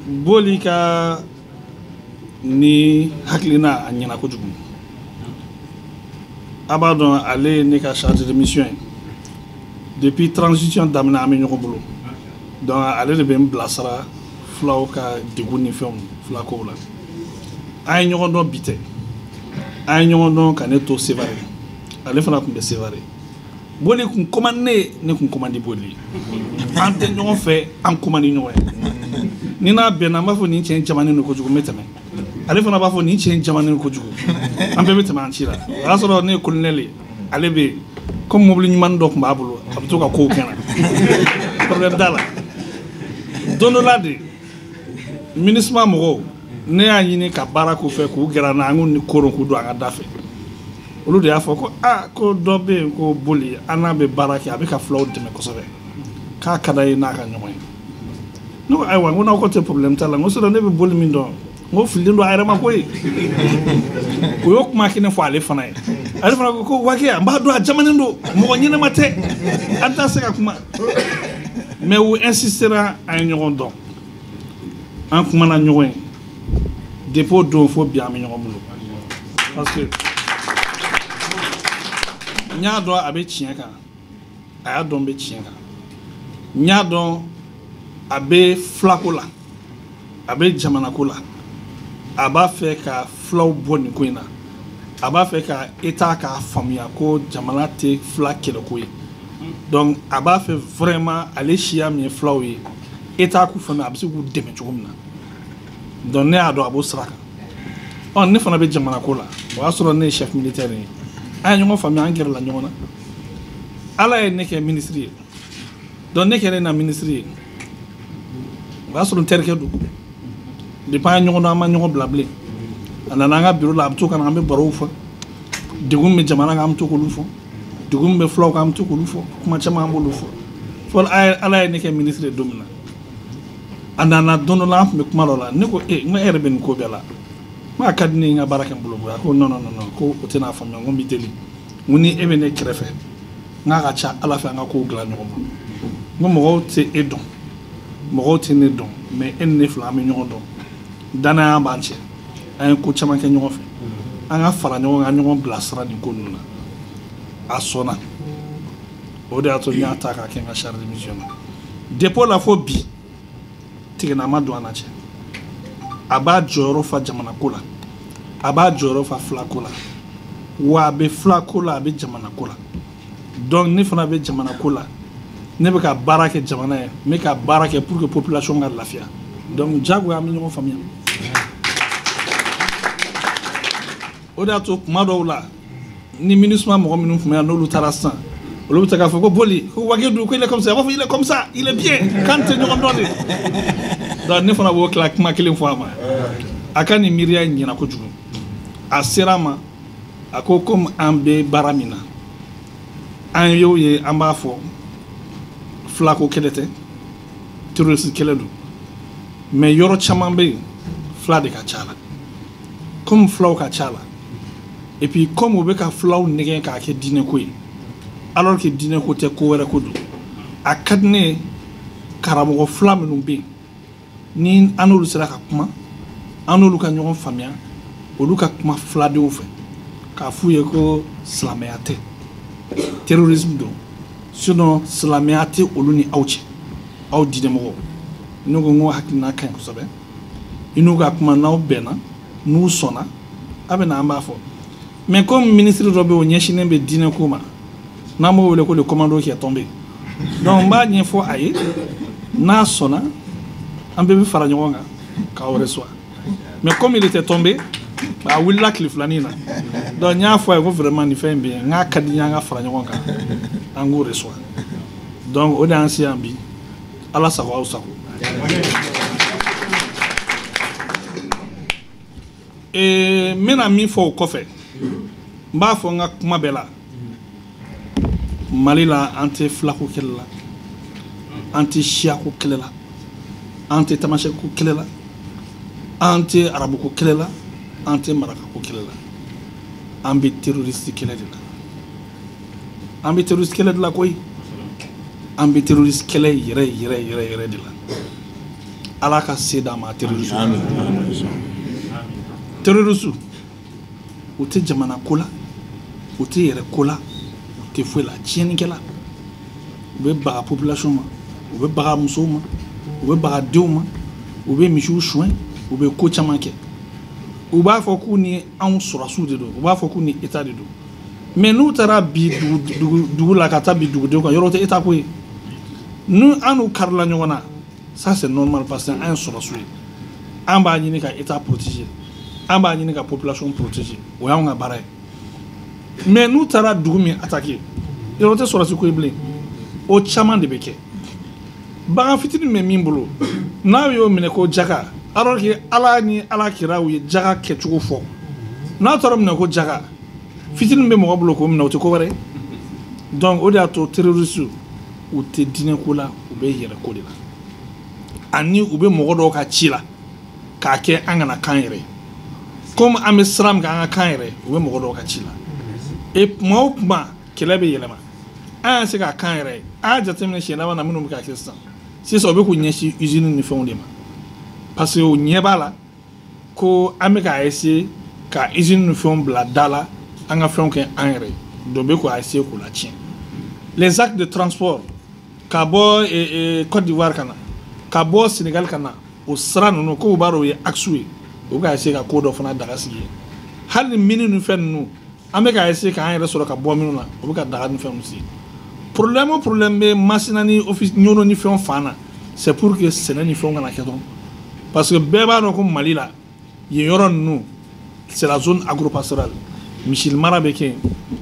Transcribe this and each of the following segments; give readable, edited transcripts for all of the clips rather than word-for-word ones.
Boli ka ni hakilina a ɲɛna kojugu. A b'a dɔn ale ye ne ka chargé de mission ye depuis transition daminɛ, an bɛ ɲɔgɔn bolo. Donc ale de bɛ n bilasira fulaw ka degun ni fɛnw fulakow la. An ye ɲɔgɔn dɔn bi tɛ, an ye ɲɔgɔn dɔn ka ne to Sevare, ale fana tun bɛ Sevare. Boli kun commande ne ye, ne kun commande Boli ye. An tɛ ɲɔgɔn fɛ, an commande ɲɔgɔn ye. Ni n'a bɛnna, an b'a fɔ nin cɛ in jamanen don kojugu, n bɛ tɛmɛ. Ale fana b'a fɔ nin cɛ in jamanen don kojugu, an bɛɛ bɛ tɛmɛ an ci la. O y'a sɔrɔ ne ye colonel ye, ale bɛ yen comme mobili ɲuman dɔ tun b'a bolo, a bɛ to ka kow kɛ n na, problème t'a la. Don dɔ la de, MINUSMA mɔgɔw, ne y'a ɲini ka baara k'u fɛ, k'u gɛrɛ an na, an k'u ni koron k'u don an ka da fɛ. Olu de y'a fɔ ko aa, ko dɔ bɛ yen ko Boli, an n'a bɛ baara kɛ, a bɛ ka fulaw dɛmɛ kosɛbɛ, k'a ka d'a ye n'a ka ɲɔgɔn ye. Ne ko ayiwa, n ko n'aw ko tɛ, problème t'a la. N ko sinon ne bɛ Boli min dɔn, n ko fililen don a yɛrɛ ma koyi. O y'o kuma kelen fɔ ale fana ye. Ale fana ko ko Wage, n b'a dɔn a jamanen don, mɔgɔ ɲɛnama tɛ, an t'a se ka kuma. Mais u insistera, an ye ɲɔgɔn dɔn, an kumana ɲɔgɔn ye. Depuis o don fo bi, an bɛ ɲɔgɔn bolo, parce que n y'a dɔn a bɛ tiɲɛ kan, a y'a dɔn n bɛ tiɲɛ kan. N y'a dɔn a bɛ filako la, a bɛ jamanako la, a b'a fɛ ka filaw bɔ nin ko in na, a b'a fɛ ka État k'a faamuya ko jamana tɛ fila kɛlɛko ye. Donc a b'a fɛ vraiment, ale siya min ye filaw ye, État k'u faamuya a bɛ se k'u dɛmɛ cogo min na. Donc ne y'a dɔn a b'o sira kan. Ɔ, ne fana bɛ jamanako la, o y'a sɔrɔ ne ye chef militaire ye. An ye ɲɔgɔn faamuya, an gɛrɛla ɲɔgɔn na. Ala ye ne kɛ ministre ye. Donc ne kɛlen na ministre ye, o y'a sɔrɔ n terikɛ don. Depuis an ye ɲɔgɔn dɔn, an ma ɲɔgɔn bila bilen. A nana an ka bureau la, a bɛ to ka na, an bɛ barow fɔ. Degun min bɛ jamana kan, an bɛ to k'olu fɔ. Degun min bɛ fulaw kan, an bɛ to k'olu fɔ. Kuma caman an b'olu fɔ. Fo Ala ye ne kɛ ministre ye don min na, a nana don dɔ la, an tun bɛ kuma dɔ la. Ne ko e, n ko e yɛrɛ bɛ nin ko bɛɛ la, n ko a ka di ne ye n ka baara kɛ n bolo koyi. A ko non non non, ko o tɛna faamuya. N ko n b'i deli, n ko ni e bɛ ne kɛrɛfɛ, n k'a ka ca Ala fɛ an ka kow dilan ɲɔgɔn bolo. N ko mɔgɔw tɛ e dɔn, mɔgɔw tɛ ne dɔn, mais e ni ne fila an bɛ ɲɔgɔn dɔn, danaya b'an cɛ, an ye ko caman kɛ ɲɔgɔn fɛ, an ka fara ɲɔgɔn kan, ɲɔgɔn bilasira nin ko ninnu na. A sɔnna, o de y'a to n y'a ta k'a kɛ n ka chargé de mission na. Depuis o la fo bi, tigɛnna ma don an na cɛ. A b'a jɔyɔrɔ fa jamana ko la, a b'a jɔyɔrɔ fa filako la, wa a bɛ filako la, a bɛ jamana ko la. Donc ne fana bɛ jamana ko la, ne bɛ ka baara kɛ jamana ye, n bɛ ka baara kɛ pour que population ka lafiya. Donc diyagoya an bɛ ɲɔgɔn faamuya. O de y'a to kuma dɔw la, ni MINUSMA mɔgɔ minnu tun bɛ yan, n'olu taara sisan, olu bɛ taa k'a fɔ ko Boli, ko Wage don, ko il est comme ça. A b'a fɔ il est comme ça, il est bien, k'an tɛ ɲɔgɔn dɔn de. Donc ne fana b'o tila kuma kelen fɔ a ma. A ka nin miiriya in ɲɛna kojugu. A sera a ma, a ko komi an bɛ baara min na, an y'o ye, an b'a fɔ filako kɛlɛ tɛ, terroriste kɛlɛ don, mais yɔrɔ caman bɛ yen fila de ka ca la. Komi filaw ka ca la, et puis comme u bɛ ka filaw nɛgɛn k'a kɛ diinɛko ye, alors que diinɛko tɛ, ko wɛrɛ ko don. A ka di ne ye karamɔgɔ fila minnu bɛ yen, ni an n'olu sera ka kuma, an n'olu ka ɲɔgɔn faamuya, olu ka kuma filadenw fɛ k'a f'u ye ko silamɛya tɛ, terrorisme don, sinon silamɛya tɛ olu ni aw cɛ, aw diinɛmɔgɔw. Ne ko n ko hakilina ka ɲi kosɛbɛ, i n'u ka kuma, n'aw bɛnna, n'u sɔnna, a bɛ na an b'a fɔ. Mais comme ministre dɔ bɛ yen, o ɲɛsinnen bɛ diinɛ ko ma, n'an b'o wele ko le commando qui est tombé, donc n b'a ɲɛfɔ a ye, n'a sɔnna, an bɛɛ bɛ fara ɲɔgɔn kan k'aw reçoit. Mais comme il était tombé, a wulila tile filanin na. Donc n y'a fɔ a ye ko vraiment nin fɛn in bɛ yen, n k'a ka di n ye an ka fara ɲɔgɔn kan, an k'o reçoit. Donc o de y'an se yan bi. Ala sago aw sago. N bɛna min fɔ o kɔfɛ, n b'a fɔ n ka kuma bɛɛ la, Mali la an tɛ filako kɛlɛ la, an tɛ siyako kɛlɛ la, an tɛ tamasɛko kɛlɛ la, an tɛ arabuko kɛlɛ la, an tɛ marakako kɛlɛ la, an bɛ terroriste kɛlɛ de la. An bɛ terroriste kɛlɛ de la koyi. An bɛ terroriste kɛlɛ yɛrɛ yɛrɛ yɛrɛ yɛrɛ de la. Ala ka se d'an ma terroriste. Terroriste u tɛ jamana ko la, u tɛ yɛrɛ ko la, u tɛ foyi la, tiɲɛnikɛla. U bɛ baga population ma, u bɛ baga musow ma, u bɛ baga denw ma, u bɛ misiw suɲɛ, u bɛ ko caman kɛ. U b'a fɔ k'u ni anw sɔrɔdasiw de don, u b'a fɔ k'u ni État de don. Mais n'u taara bi dugu la ka taa bi dugudenw kan, yɔrɔ tɛ État ko ye. N'u an n'u karila ɲɔgɔn na, ça c'est normal parce que an ye sɔrɔdasiw ye. An b'a ɲini ka État protéger, an b'a ɲini ka population protéger, o y'anw ka baara ye. Mais n'u taara dugu min attaquer, yɔrɔ tɛ sɔrɔdasi ko ye bilen. O caman de bɛ kɛ. Bagan fitinin bɛ min bolo, n'a y'o minɛ ko jaka, alors que Ala ni Ala kiraw ye jaka kɛcogo fɔ, n'a taara minɛ ko jaka fitinin bɛ mɔgɔ bolo k'o minɛ, o tɛ ko wɛrɛ ye. Donc o de y'a to terroriste u tɛ diinɛ ko la, u bɛ yɛrɛ ko de la, ani u bɛ mɔgɔ dɔw ka ci la k'a kɛ an kana kan yɛrɛ. Comme an bɛ sira min kan an ka kan yɛrɛ, u bɛ mɔgɔ dɔw ka ci la. Et kuma o kuma kɛlɛ bɛ yɛlɛma, an y'a se ka kan yɛrɛ ye. An y'a jateminɛ siɲɛ laban na minnu bɛ ka kɛ sisan, sisan u bɛ k'u ɲɛsin usine ni fɛnw de ma, parce que o ɲɛ b'a la ko an bɛ k'a essayer ka usine ni fɛnw bila da la, an ka fɛnw kɛ an yɛrɛ ye. Donc u bɛ k'a essayer k'u latiɲɛ. Les actes de transport ka bɔ Côte d'Ivoire ka na, ka bɔ Sénégal ka na, o sira ninnu k'u b'a dɔn o ye axe ye, u bɛ k'a essayer ka ko dɔ fana daga sigi yen. Hali ni mine ni fɛn ninnu, an bɛ k'a essayer k'an yɛrɛ sɔrɔ ka bɔ minnu na, u bɛ ka daga ni fɛnw sigi. Problème o problème bɛ Masina ni office Ɲɔnɔ ni fɛnw fan na, c'est pour que sɛnɛ ni fɛnw kana kɛ dɔrɔn. Parce que bɛɛ b'a dɔn ko Mali la yen yɔrɔ ninnu c'est la zone agropastorale, misi mara bɛ kɛ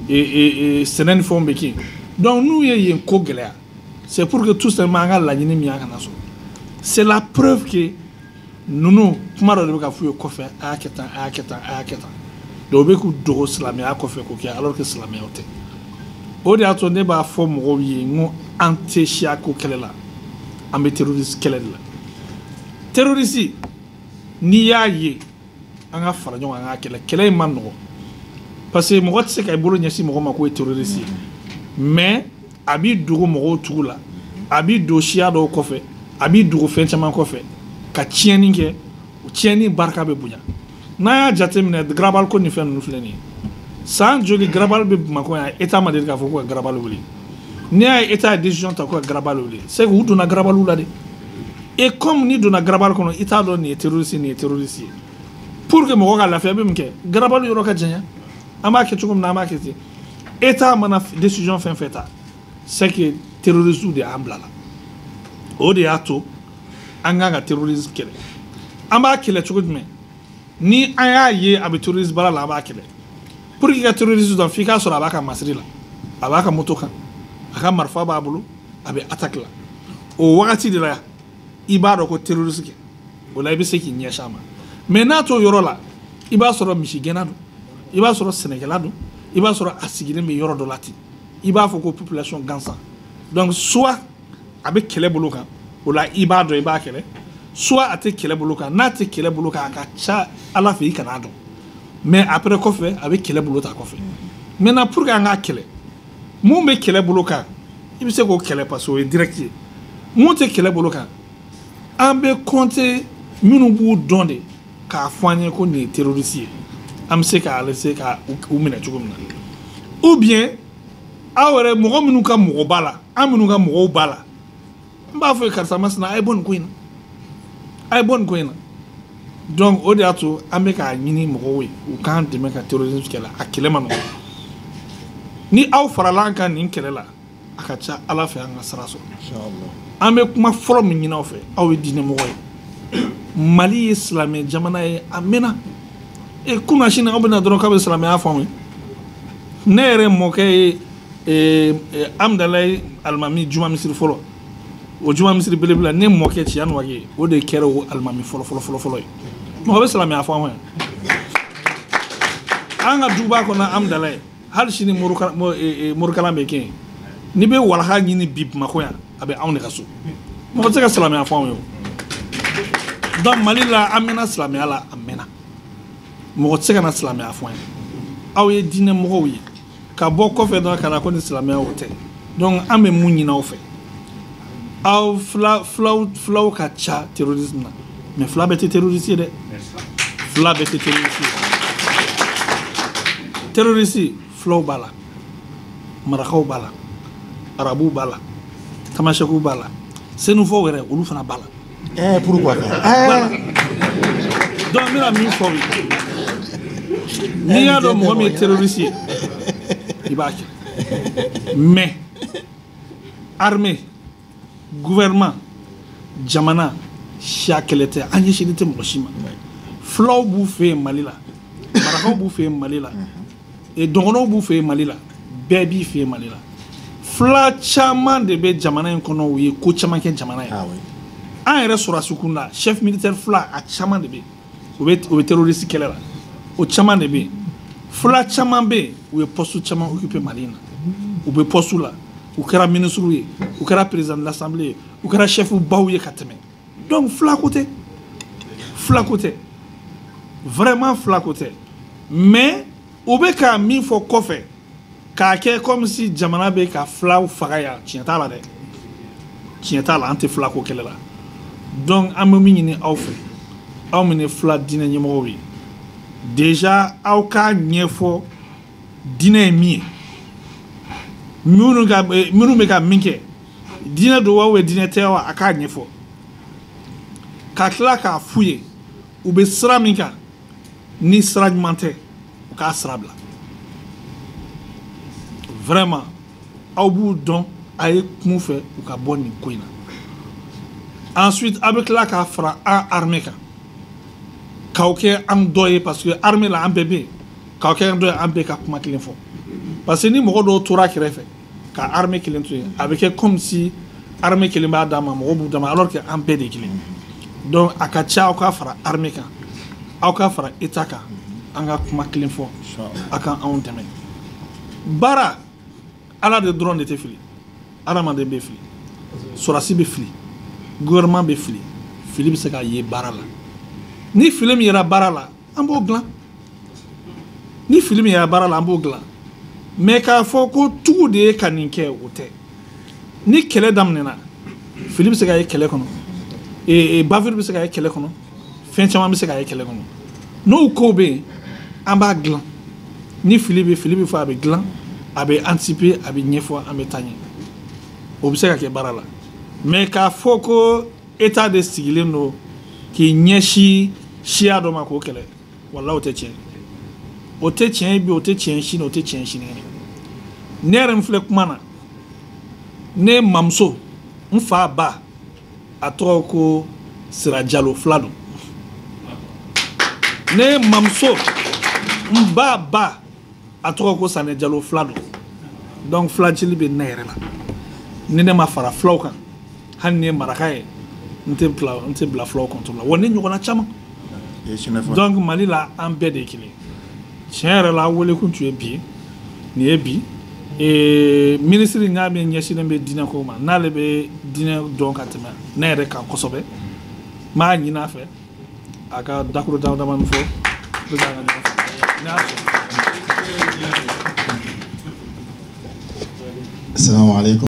yen, sɛnɛ ni fɛnw bɛ kɛ yen. Donc n'u ye yen ko gɛlɛya, c'est pour que tout simplement an ka laɲini min an kana sɔrɔ. C'est la preuve que ninnu kuma dɔ de bɛ ka f'u ye kɔfɛ, a y'a kɛ tan, a y'a kɛ tan, a y'a kɛ tan. Donc u bɛ k'u dogo silamɛya kɔfɛ k'o kɛ, alors que silamɛya tɛ. O de y'a to ne b'a fɔ mɔgɔw ye n ko an tɛ siya ko kɛlɛ la, an bɛ terroriste kɛlɛ de la. Terroriste n'i y'a ye, an ka fara ɲɔgɔn kan an k'a kɛlɛ. Kɛlɛ in man nɔgɔn parce que mɔgɔ tɛ se ka i bolo ɲɛsin mɔgɔ ma k'o ye terroriste ye, mais a b'i dogo mɔgɔw tugu la, a b'i don siya dɔw kɔfɛ, a b'i dogo fɛn caman kɔfɛ ka tiɲɛni kɛ. O tiɲɛni barika bɛ bonya. N'an y'a jateminɛ garabali ko ni fɛn ninnu filɛ nin ye, san joli garabali bɛ Bamakɔ yan, État ma deli k'a fɔ ko ka garabali wuli. N'i y'a ye État ye décision ta ko ka garabali wuli, c'est que u donna garabaliw la de. Et comme n'i donna garabali kɔnɔ, i t'a dɔn nin ye terroriste, nin ye terroriste ye. Pour que mɔgɔ ka lafiya, bɛ min kɛ garabali yɔrɔ ka janya, an b'a kɛ cogo min na, an b'a kɛ ten. État mana décision fɛn fɛn ta, c'est que terroriste de y'an bila la. O de y'a to an kan ka terrorisme kɛlɛ. An b'a kɛlɛ cogo jumɛn? Ni an y'a ye a bɛ terrorisme baara la, an b'a kɛlɛ. Pour que ka terrorisme dɔn, f'i k'a sɔrɔ a b'a ka masiri la, a b'a ka moto kan, a ka marifa b'a bolo, a bɛ attaque la. O wagati de la i b'a dɔn ko terroriste kɛ, o la i bɛ se k'i ɲɛsin a ma. Mais n'a t'o yɔrɔ la, i b'a sɔrɔ misigɛnna don, i b'a sɔrɔ sɛnɛkɛla don, i b'a sɔrɔ a sigilen bɛ yɔrɔ dɔ la ten, i b'a fɔ ko population gansan. Donc soit a bɛ kɛlɛ bolo kan, o la i b'a dɔn i b'a kɛlɛ, soit a tɛ kɛlɛ bolo kan. N'a tɛ kɛlɛ bolo kan, a ka ca Ala fɛ i kan'a dɔn, mais après kɔfɛ a bɛ kɛlɛ bolo ta kɔfɛ. Maintenant pour que an k'a kɛlɛ, mun bɛ kɛlɛ bolo kan, i bɛ se k'o kɛlɛ parce que o ye direct ye. Mun tɛ kɛlɛ bolo kan, an bɛ compter minnu b'u dɔn de k'a fɔ an ye ko nin ye terroriste ye, an bɛ se k'a essayer ka u minɛ cogo min na. Ou bien aw yɛrɛ mɔgɔ minnu ka mɔgɔ b'a la, an minnu ka mɔgɔw b'a la, n b'a fɔ ye karisa masina, a ye bɔ nin ko in na, a ye bɔ nin ko in na. Donc o de y'a to an bɛ k'a ɲini mɔgɔw ye u k'an dɛmɛ ka terrorisme kɛlɛ. A kɛlɛ ma nɔgɔn. Ni aw farala an kan nin kɛlɛ la, a ka ca Ala fɛ an ka sira sɔrɔ. An bɛ kuma fɔlɔ min ɲini aw fɛ, aw ye diinɛmɔgɔ ye, Mali ye silamɛ jamana ye a mɛnna. E kunna sini aw bɛna dɔrɔn k'aw bɛ silamɛya fɔ anw ye. Ne yɛrɛ mɔkɛ ye Amudalayi alimami juma misiri fɔlɔ, o juma misiri belebele, ne mɔkɛ Tiɲani Wage, o de kɛra o alimami fɔlɔ fɔlɔ fɔlɔ fɔlɔ ye. Mɔgɔ bɛ silamɛya fɔ anw ye. An ka duba kɔnɔ Amudalayi, hali sini morikalan bɛ kɛ yen. N'i bɛ walaha ɲini bi Bamakɔ yan, a bɛ anw de ka so. Mɔgɔ tɛ se ka silamɛya fɔ anw ye o. Donc Mali la, an mɛnna silamɛya la, a mɛnna. Mɔgɔ tɛ se ka na silamɛya fɔ an ye. Aw ye diinɛ mɔgɔw ye, ka bɔ kɔfɛ dɔrɔn ka na ko ni silamɛya o tɛ. Donc an bɛ mun ɲini aw fɛ? Aw filaw ka ca terrorisme na, mais fila bɛɛ tɛ terroriste ye dɛ. Fila bɛɛ tɛ terroriste ye. Terroriste, filaw b'a la, marakaw b'a la, arabuw b'a la, tamasɛkiw b'a la, senufɔw yɛrɛ olu fana b'a la. Pourquoi ça? Donc n bɛna min fɔ aw ye, n'i y'a dɔn mɔgɔ min ye terroriste ye, i b'a kɛ. Mais armée, gouvernement, jamana, siya kɛlɛ tɛ, an ɲɛsinnen tɛ mɔgɔ si ma. Filaw b'u fɛ yen Mali la, marakaw b'u fɛ yen Mali la, dɔgɔnɔw b'u fɛ yen Mali la, bɛɛ b'i fɛ yen Mali la. Fila caman de bɛ jamana in kɔnɔ, u ye ko caman kɛ jamana ye. An yɛrɛ sɔrɔdasi kunda, chef militaire fila, a caman de bɛ yen, u bɛ terroriste kɛlɛ la, o caman de bɛ yen. Fila caman bɛ yen, u ye poste caman occupé Mali in na, u bɛ poste la, u kɛra ministre ye, u kɛra président de l'assemblée ye, u kɛra chef baw ye ka tɛmɛ. Donc fila ko tɛ, fila ko tɛ, vraiment fila ko tɛ. Mais u bɛ ka min fɔ kɔfɛ k'a kɛ comme si jamana bɛ ka filaw faga yan, tiɲɛ t'a la dɛ, tiɲɛ t'a la, an tɛ fila ko kɛlɛ la. Donc an bɛ min ɲini aw fɛ, aw min ye fila diinɛ ɲɛmɔgɔw ye, déjà aw k'a ɲɛfɔ diinɛ ye min ye, minnu bɛ ka min kɛ, diinɛ don wa ou diinɛ tɛ wa, a k'a ɲɛfɔ, ka tila k'a f'u ye u bɛ sira min kan, ni sira ɲuman tɛ, u k'a sira bila. Vraiment aw b'u dɔn, a ye kun fɛ u ka bɔ nin ko in na. Ensuite a bɛ tila k'a fara an armée kan, k'aw kɛ an dɔ ye, parce que armée la an bɛɛ bɛ yen, k'aw kɛ an dɔ ye, an bɛɛ ka kuma kelen fɔ. Parce que ni mɔgɔ dɔw tora kɛrɛfɛ ka armée kelen to yen, a bɛ kɛ comme si armée kelen b'a d'a ma, mɔgɔw b'u d'a ma, alors que an bɛɛ de ye kelen. Donc a ka ca aw ka fara armée kan, aw ka fara état kan, an ka kuma kelen fɔ, a ka anw dɛmɛ. Baara ala de dɔrɔn de tɛ fili, adamaden bɛ fili, sɔrɔdasi bɛ fili, gouvernement bɛ fili, fili bɛ se ka ye baara la. Ni fili min yera baara la, an b'o dilan. Ni fili min yera baara la, an b'o dilan. Mais k'a fɔ ko tugu de ye ka nin kɛ, o tɛ. Ni kɛlɛ daminɛna, fili bɛ se ka ye kɛlɛ kɔnɔ, bavure bɛ se ka ye kɛlɛ kɔnɔ, fɛn caman bɛ se ka ye kɛlɛ kɔnɔ. N'o kow bɛ yen, an b'a dilan. Ni fili bɛ fɔ, a bɛ dilan, a bɛ anticiper, a bɛ ɲɛfɔ, an bɛ taa ɲɛ. O bɛ se ka kɛ baara la. Mais k'a fɔ ko état de sigilen don k'i ɲɛsin siya dɔ ma k'o kɛlɛ, walahi o tɛ tiɲɛ. O tɛ tiɲɛ bi, o tɛ tiɲɛ sini, o tɛ tiɲɛ sinikɛnɛ. Ne yɛrɛ min filɛ kuma na, ne mamuso, n fa ba, a tɔgɔ ko Sira Jalo, fila don. Ne mamuso, n ba ba, a tɔgɔ ko Sanɛ Jalo, fila don. Donc filajili bɛ ne yɛrɛ la. Ni ne ma fara filaw kan, hali ni ye maraka ye, n tɛ bila filaw contre la. Wa ne ɲɔgɔnna caman. Donc Mali la, an bɛɛ de ye kelen. Tiɲɛ yɛrɛ la, wele kun tun ye bi, nin ye bi. Ministre n'a bɛ ɲɛsinnen bɛ diinɛ ko ma, n'ale bɛ diinɛ dɔn ka tɛmɛ ne yɛrɛ kan kosɛbɛ, n b'a ɲini a fɛ a ka dakuru dama damani fɔ, pour que an ka ɲɔgɔn faamu. N'a sɔrɔ. Assalamu alaikum.